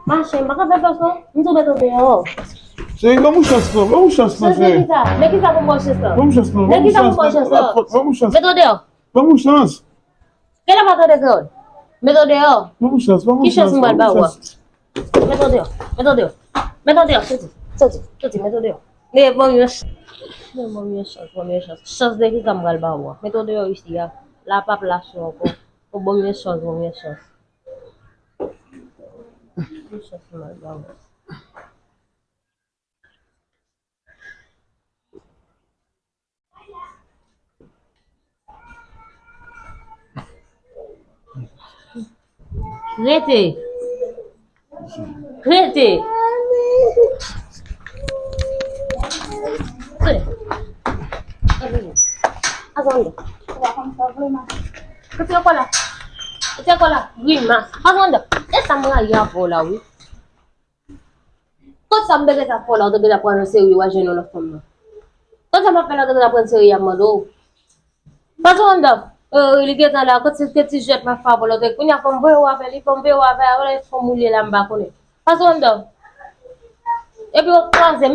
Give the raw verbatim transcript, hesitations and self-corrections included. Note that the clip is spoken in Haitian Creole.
Mache, m pa ka fè fòs non. M tou met ou deyò. Cheri, ban m yon chans non, ban m yon chans non, cheri. Men kisa pou m ba w chans lan? Ban m yon chans non, ban m yon chans non. Ban m yon chans. Met ou deyò. Ban m yon chans. Genlè pa tande kreyòl. Met ou deyò. Ban m yon chans, ban m yon chans. Ki chans m pral ba ou a? Met ou deyò. Met ou deyò. Met ou deyò. Soti. Soti. Soti. Met ou deyò. Men ban m yon chans. Men ban m yon chans. Ban m yon chans. Chans de kisa m pral ba ou a? Met ou deyò isi a. La p ap la sou ankò. Bon, ban m yon chans. Ban m yon chans. Yon chans m pral ba ou. Rete. Rete. Rete. Atann. Rete ankò la. Rete ankò la. Grimas. Atann. E sa m rayi avè w la, wi. Tout sa m te gentan fè w la, ou te gentan pran nan serye, w al jwenn yon lòt fanm nan. Tout sa m ap fè la, ou te gentan pran serye, y ap mande w. Pase w anndan. Li gentan la, kot se te ti jwèt m ap fè avè l, ou te kounye a fò m voye w avè li, fò m voye w avè l, fò m ou ye la, m pa konnen. Pase w anndan. Epi w kwaze m.